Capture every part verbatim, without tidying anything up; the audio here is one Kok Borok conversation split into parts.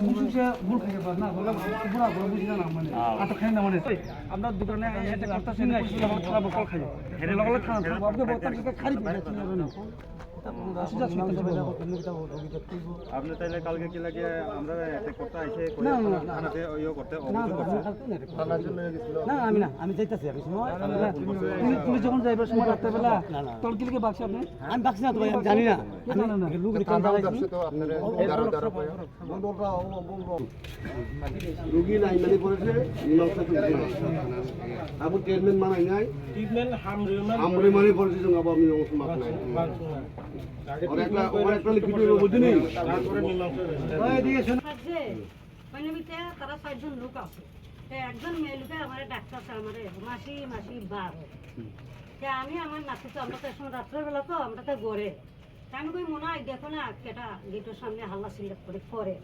বুঝুছে ভুল খাইয়ে পার না, বলে বুড়া বুড়া বুঝি না মানে। আটক খাই না মানে। আমরা দোকানে এসে করতেছি না, পুলিশ লোক থানা বকল খাই। লোক লোক থানা থানা বাবু বলতে কি খালি পিছে চিনি না। আপনি তাইলে কালকে কি লাগে আমরা অ্যাটাক করতে আইছে, না, না, না। থানাতে ইয়ে করতে, না, অভিযোগ না, করতে। না, না, না, আমি না, আমি যাইতাছি, আমি সময়। পুলিশ, পুলিশ যখন যাইবার সময় রাত্রেবেলা, না, না। তখন কি লিখে বাক্সে আপনি? আমি বাক্সে না তো ভাই, আমি জানি না। কি জানেন না? আমি লোক রিটার্ন থানাও দাঁড়াইছি। যাচ্ছে তো আপনারা ও, ও, যারা, যারা রুগী নাই মানে পড়েছে, মীমাংসা চলছে। আবু ট্রিটমেন্ট মানাই নাই। ট্রিটমেন্ট হামরে মানে হামরে মানে পড়েছে, জঙ্গা বাবু মীমাংসা মাত নাই। ওর একটা, ওর একটা লিখিত হইব, বুঝলি? তারপরে মীমাংসা হইব। আছে, মানে, ভিতরে তারা চারজন লোক আছে। তে একজন মেয়ে লোকে আমার ডাক্তার আছে, আমার মাসি, মাসি বারো। তে আমি আমার নাতি তো, আমরা তো এখন রাত্রেবেলা তো, আমরা তো ঘরে। তে আমি কই, "মনে হয় দেখো না, কেটা গেটের সামনে হাল্লা চিল্লা করে করে।"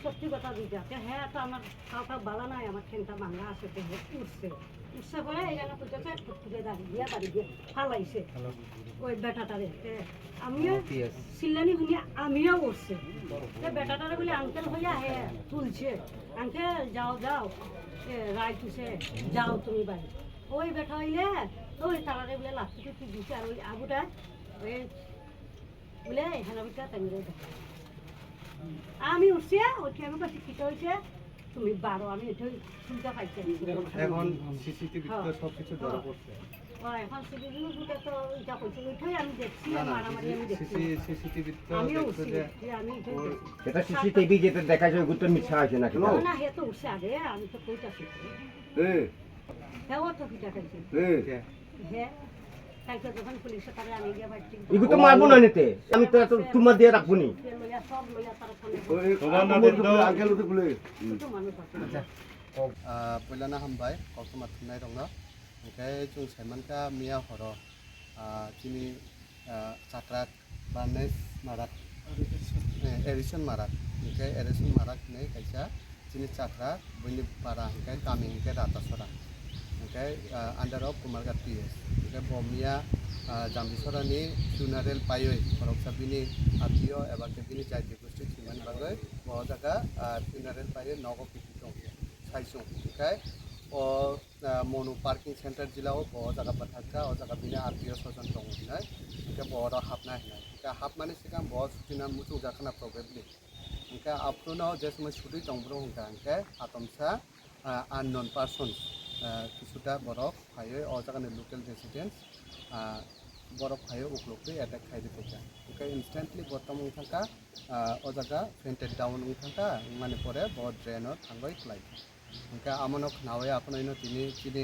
সত্যি কথা দুইটা। তে হ্যাঁ, তো আমার কাউকে বালা নাই, আমার ঠেংটা ভাঙা আছে, তো উঠছে। উঠছে পরে এখানে কইতেছে, "টুকটুকে দাঁড়িয়ে, দাঁড়িয়ে ফালাইছে।" ওই বেটাটারে। তে আমিও চিল্লানি শুনি আমিও উঠছে। তে বেটাটারে বলে আঙ্কেল হইয়া হে তুলছে, "আঙ্কেল যাও, যাও, এ, রাইট হইছে, যাও তুমি বাড়ি।" ওই বেটা হইলে ওই তারারে বলে লাত্তি টুত্তি দিছে, আর ওই আবুটা ওই বলে এখানে ওইটা তাই রে। আমি উঠছি, উঠে আমি কাছে কিতা হইছে, তুমি বারো, আমি এটা শুনতে পাইছি। এখন সিসিটিভি তো হ্যাঁ। সবকিছু ধরা হ্যাঁ। পড়ছে। ও, এখন সিসিটিভি ফুটেজ তো এটা কইছে, ওইটাই আমি দেখছি, না, আর না, মারামারি আমি দেখছি। সিসি, সিসিটিভি তো আমিও দেখছে উঠছি, যে উঠে আমি এটাই ওই দেখছি। এটা সিসিটিভি যেটা দেখা যায়, ওগুলো তো মিথ্যা আছে নাকি? না, না, হে তো উঠছে আগে, আমি তো কইতাছি। এ, হে, ও তো কিতা খাইছে। এ। কে? হে, কালকে যখন পুলিশে তারে আনি গিয়া বাড়ি থেকে ইগু তো মারবো না নিতে, আমি তো এত তোমার দিয়ে রাখবো নি। লইয়া, সব লইয়া তারা ফোনে ও, এ, তোমার আঙ্কেল নাতিন তো উঠে খুলে, আঙ্কেল উঠে খুলে। ছোট মানুষ আছে। আহ, poilano hambai, koktwma thumnairokno. Hwnkhe chwng saimankha miya horo, ah, chini, ah, chakrak Barnes Marak, eh, Erison Marak, hwnkhe Erison Marak hinwi kaisa chini chakrak, buini para hwnkhe kami hwnkhe Ratasora, hwnkhe, ah, under of Kumarghat P S, hwnkhe bo miya, ah, Jambisorani funeral paiwi khoroksa bini atio eba khe bini jaiti gosti thwimani bagwi bo o jaga, ah, funeral paiwi nogo kiphilwi tongkhe. Saisung hwnkhe o, ah, Monu parking center jila o bo o jaga bwthakjak, o jaga bini atio swajon tongo hinwi, hwnkhe bo oro hapna hinwi. Hwnkhe hapmani swkang bo sutina muchungjak khna probably. Hwnkhe aphuru no je somoi sudui tong bro hwnkha hwnkhe atomsa, ah, unknown persons, ah, kisuta borok phaiwi o jagani local residents, ah, borok phaiwi ukluk twi attack khaidi phaikha. Hwnkhe instantly bo tamo wngkha, ah, o jaga fainted down wngkha, wngmani pore bo drain o thangwi kwlaikha. Hwnkhe amono khnaui aphano ino tini chini,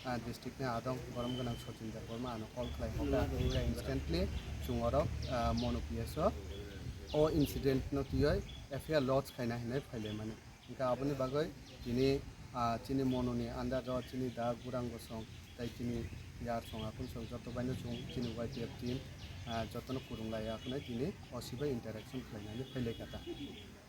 ah, district ni adong borom gwnang Sachin Debbarma ano call khlai hokha. Hwnkhe instantly chwng oro, ah, Monu P S o, o incident no twiwi F I R lodge khaina hinwi phailaimani. Hwnkhe aboni bagwi tini, ah, chini Monu ni under o chini da Gurang Gosong tei chini Yar Song Akhun Song joto baino chwng chini Y T F team, ah, jotono kwrwng lai akhwnai tini O C bai interaction khlainani phailaikha ta.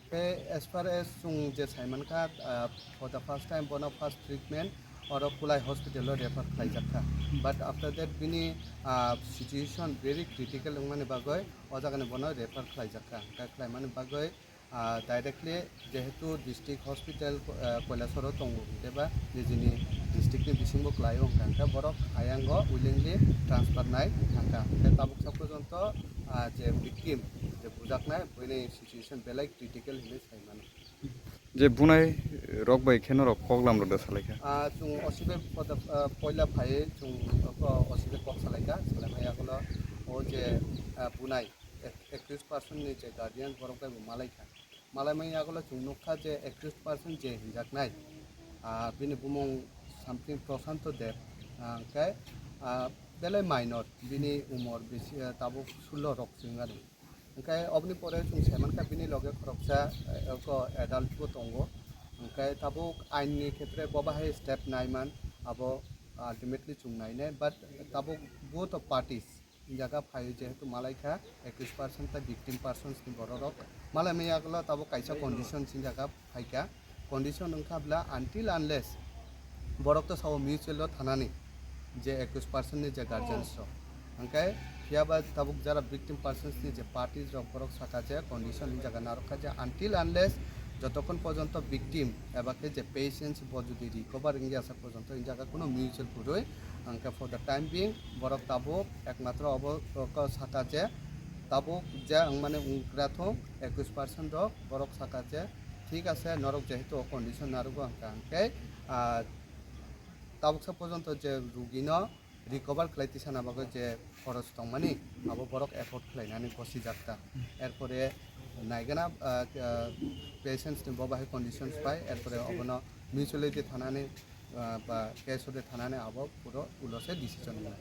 Tei as far as chwng je saimankha, ah, for the first time bono first treatment oro Kulai hospital o refer khlaijakha. But after that bini, ah, situation very critical wngmani bagwi o jagani bono refer khlaijakha. Hwnkhe khlaimani bagwi, ah, directly jehetu district hospital, ah, Kailasoro tongo, tei ba nijini district ni bisingo kwlaio wngkha, hwnkhe borok ayango willingly transfer nai thangkha. Hwnkhe tabuk sak porjonto, ah, je victim, je bujaknai, bini situation belai critical hinwi sai mano. Je bunai rok bai khe norok kok lam rok da salaikha? Ah, chwng O C bai poda, ah, poila phaiwi chwng, ah, O C bai kok salaikha, salaimani yagulo o je, ah, bunai ek-, ekkuish percent ni je guardian borok bai bo malaikha. Malaimani yagulo chwng nukha je ekkuish percent je hinjaknai, ah, bini bumung something Prashanto Deb, ah, hwnkhe, ah, belai minor, bini umor bisi, ah, tabuk sullo rok chwng ani. Hwnkhe oboni pore chwng saimankha bini loge khoroksa, eh, eko adult bo tongo. Hwnkhe tabuk ain ni khetre bo bahai step naiman, abo ultimately chwng nainai, but tabuk both of parties hinjaga phai jehetu malaikha ekkuish percent tei victim persons ni borok rok. Malaimani yagulo tabuk kaisa condition hinjaga phaikha. Condition wngkha bwla until unless borok to sao mutual o thanani je ekkuish percent ni je guardians rok. Hwnkhe Phiya ba tabuk jara victim persons ni je parties rok, borok saka je condition hinjaga narwkha je until unless jotokhon porjonto victim eba khe je patients bo jodi recover wngya sak porjonto hinjaga kuno mutual kwrwi. Hwnkhe for the time being borok tabuk ekmatro obo ko saka je tabuk je wngmani wngkra thung ekwis percent rok, borok saka je thik ase, norok jehetu o condition narwgo hwnkha hwnkhe, ah, tabuksa porjonto je rugino recover khlai tisana bagwi je khoroch tongmani abo borok afford khlainani gosijak ta. Erpore naigana, ah, ah, patients ni bo bahai conditions pai, erpore obono mutuality thanani, ah, ba casualty thanani abo puro ulo se decision wngnai.